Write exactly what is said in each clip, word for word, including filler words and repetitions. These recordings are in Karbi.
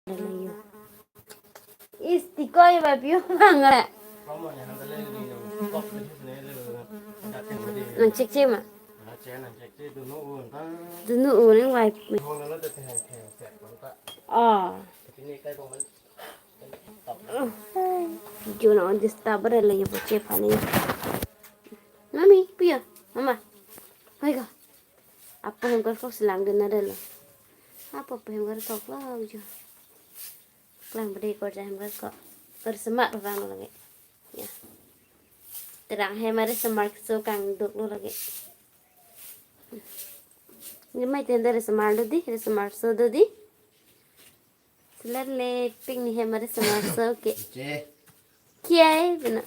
Is tikoi ba piu bang re. Nang chek che ma. Dunu un nang vai. Oh. Jona on disturb re le yo che pani. Mami, piu. Mama. Hoi ka. Apo hem karkok si langdun na re lo. Apo hem karkok lo jo. Klang bede korja hem karkok. Arsemar orang lo lagi. Ya. Terang hem arsemar so kangduk lo lagi. Ni mai tenda arsemar lo di, arsemar so do di. Selar le ping ni hem arsemar so ke. Che. Kya hai bana?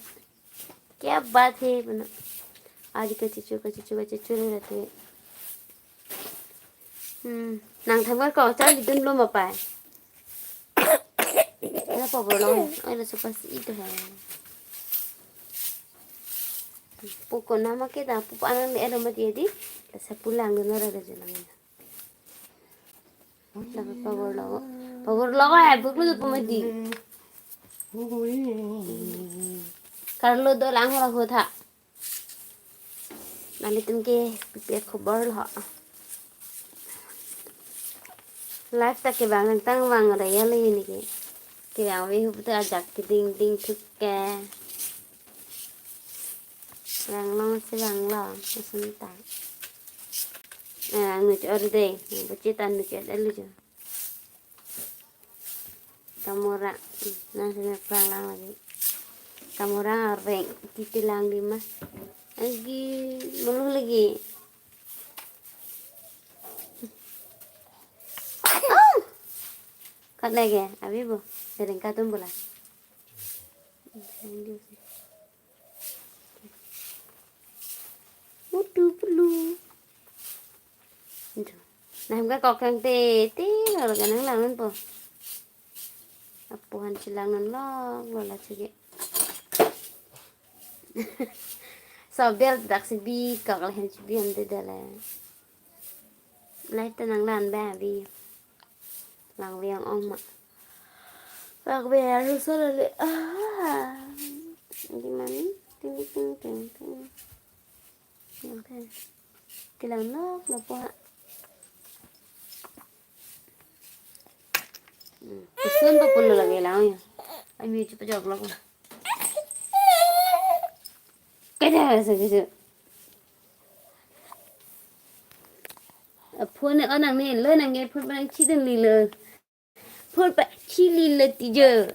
Kya baat hai bana? Aaj ka chichu, ka chichu, ka chichu le rehte. Hmm. Nang thamar ko char dun lo ma pai. Ana pabor lo. Ai la supas itu hai. Pu ko nama ke da pu anang le elo mati di. La sapu langdun na ra da jalan. Dapat pabor lo. Pabor lo eh, buklu tu pemedi. Karlo do lang ho tha. Nanglitum ke pipi khobor lo. Life ta kevang nang tang vang re ya le ni ke. Kevang ve hu ta ajak keding ding thuk ke. Vang long si vang long, asun ta. Eh, ang nuch or de, bachet an nuch or lu jo. Kamora, nang sini perang lang lagi. Kamora areng, titi lang di ma. Lagi, mulu lagi. Oh! Kat lagi, abi bo, sering katum bola. Utu pulu. Itu. Nah, buka kokang te, te, kalau kanang lang po. Apo han chilang non lo, lo la chige. Sober dak si bi, kok le hem si bi hem te dale. Lai te nang lan ba bi. Lang viang ong ma. Lang viang lu so le. Ah. Di mami. Ting, ting, ting, ting. Okay. Kilang nok lo po ha. Hmm. Isun pa pulo lagi lang ya. Ami chupa jok lo. Kada sa kisu. Phone on nang ne lo nang ke phone pa nang chidin li lo. Phone pa chili le tijo.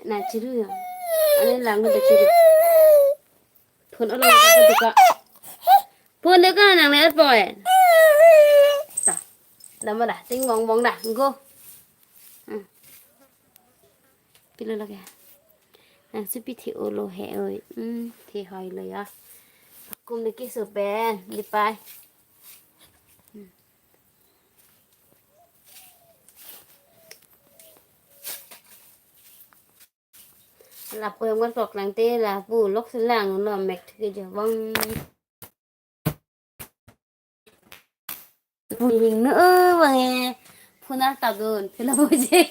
Na chiru ya. Ane lang ta chiru. Phone olo ka duka. Phone de ka nang le poi. Ta. Nama dah, ting bong bong dah, go. Hmm. Pilo lagi. Nang si pi thi olo he oi. Hmm, thi hoi lo ya. Kum de ke so pen, di pai. Hmm. Lapu yang kan kok lang te lapu lok selang lo mek ke jawang. Puning no bang e. Phone ar tabun, phone bo je.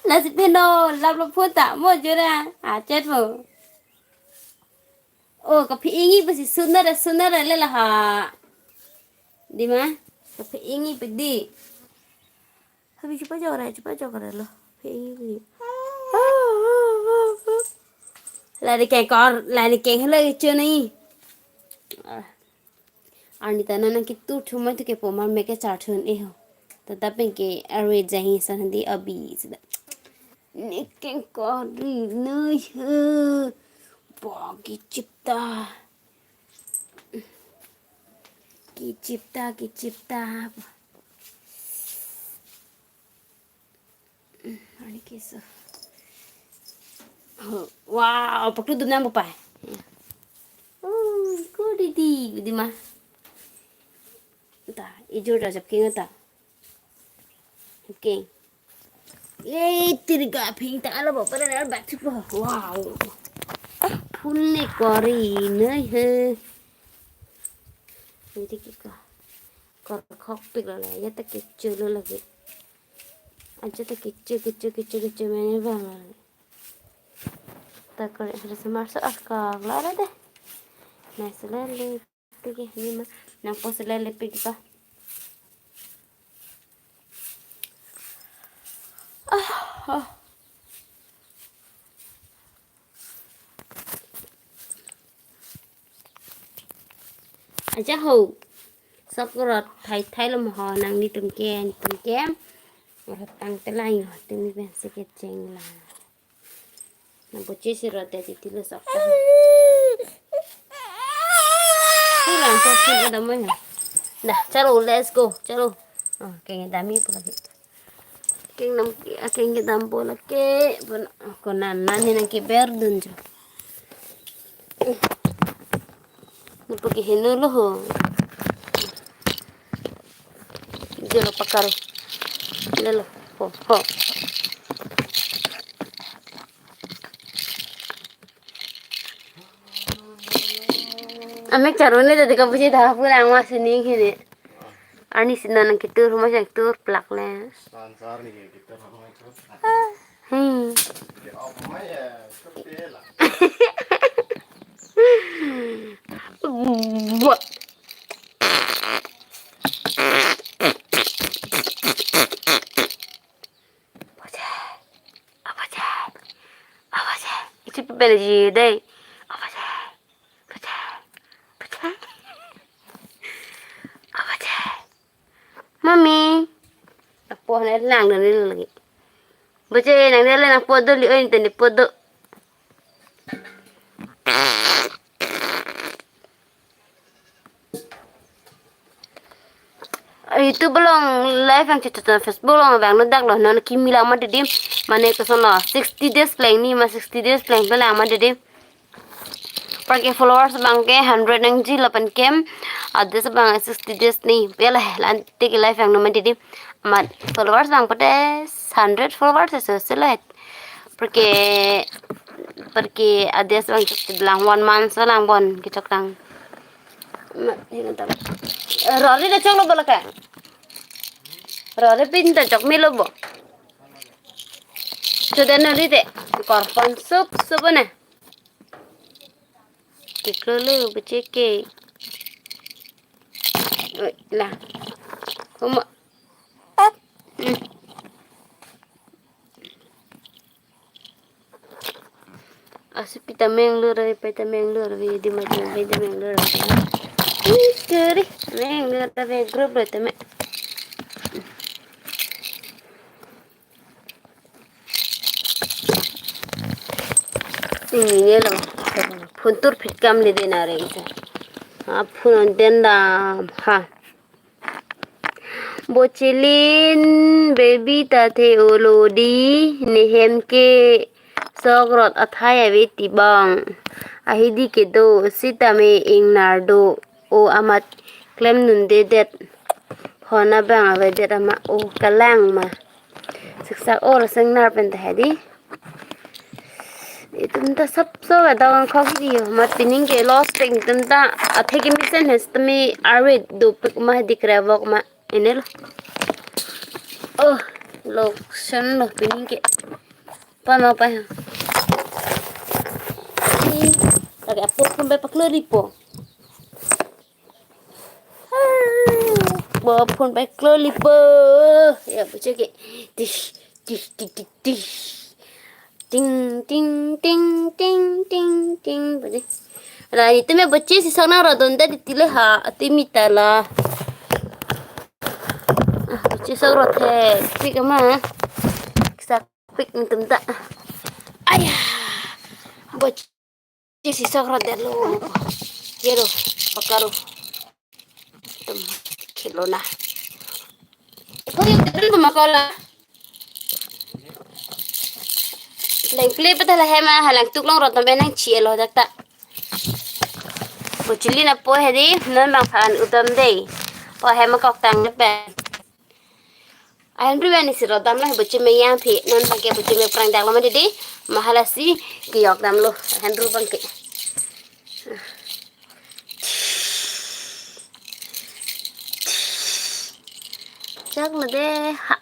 Lasi pino, lap lo phone ta mo jora. Ah, chat bo. Oh, kaphi ingi pasi sunar sunar le la ha. Di ma? Kaphi ingi pe di. Habi chupa jok ra, chupa jok ra lo. Phi ingi pe di. Lari keng kor, lari keng helo ichu nai. Ah. Arni ta non nang kitur thumai tu ke pomar mek ke char thun e ho. Tata pen ke arve jahi san di abi sida. Ne keng kori noi he. Bo kichipta. Kichipta, kichipta. Ani kiso. Oh, wow, paklu dum nang bupai. Oh, ko di di, di ma. Ta, ijur ta jap king ta. Okay. Ye, tirga phing ta ala bo, pada ala back to po. Wow. Phone ne kori noi he. Ini kita. Korkhok pik lo le, ya ta kecho lo lagi. Aja ta kecho, kecho, kecho, kecho mene bang lo lagi. Ta kore, harus masuk akak lo deh. Nah, selalu pik ini mah. Nangpo selalu pik pa. Ah, ah. Aja ho. Sok rot thai thai lo mo ho, nanglitum ke, nelitum ke. Rot tang te lang ho, tumi pen si kecheng lang. Nang boche si rot de titi lo sok ta. Pulang ko pun ada mo ho. Dah, chalo, let's go. Chalo. Oh, keng dam-i pula. Keng nam, keng kedam bola ke, bon, ko nan nan ni nangkeberdun jo. Nangpo ke heno lo ho. Jelo pakar. Lelo. Ho, ho. Amek charone tadi kabuji dah pulang mas sining hini. Arni si non nangketur, mas nangketur plak le. Sansar ni ketur, mas nangketur. Hmm. Ya, apa ya? Kepela. Buat. Apa je? Apa je? Apa je? Itu pembela je deh. Apa je? Apa je? Apa je? Apa je? Mami. Apo na lang dan ini lagi. Baca nang dia lang apo do li oi tadi apo do. YouTube along live nangchechot, Facebook along abang no dak lo, non kimi lang ma didi. Mane koson lo, sixty days pleng ni ma, sixty days pleng pe lang ma didi. Parke followers abang ke hundred nangji lapen kem. Ades abang sixty days ni. Pela la-an te ke live nang no ma didi. Amat followers abang pute hundred followers eso selo het. Parke, parke ades abang chok lang one month so lang bon kechok lang. Ma, ini tam. Eh, Rory dah chok lo bola ke? Rory pin ta chok melo bo. Chodan Rory te. Korpon sup sup ne. Kiklo lo bache ke. Oi, la. Homa. Hmm. Asu pita menglur ave, pita menglur ave, di ma di pita menglur ave. Ih, keri, menglur ave, group lo tame. Ini lo. Phone tur phit kam le dena re. Ha, phone on den dam. Ha. Bochelin baby ta the olo di, nehem ke sok rot athai ave ti bang. Ahidi kedo sitame ingnar do, o amat klem nunde det. Phone abang avedet ama, o kalang ma. Siksak o raseng nar pen ta hedi. Itum ta sap so adang khok di yo. Mat pining ke loss peng itum ta. Athe ke mesen hes tumi arve dopik ma hedi krevok ma. Ini lo. Oh, loksan lo pining ke. Pan apa ya? Lagi apo phone bai paklo ripo. Bo phone bai klo lipo. Ya, bache ke. Tish, tish, tish, tish, tish. Ting, ting, ting, ting, ting, ting. Bache. Ala, itum ya bache si sok nang rodon da titi le ha. Ati mita la. Ah, bache sok rot he. Pik ama. Sak pik itum ta. Aya. Bache. Isi sok rot det lo. Yero, pakaro. Tum, khelo na. Kori tum mako la. Lengple peta la hema, ha langtuk long rot pen nangchi lo dak ta. Bochelin apo hedi, non bang phan utam dei. Po hema kok tang pen. Ahem ru ani si rodam lo, bache meyang phi, non bang ke bache me prang dak lo ma didi, ma hala si kiyok dam lo, ahem ru bang ke. Chak lo de, ha.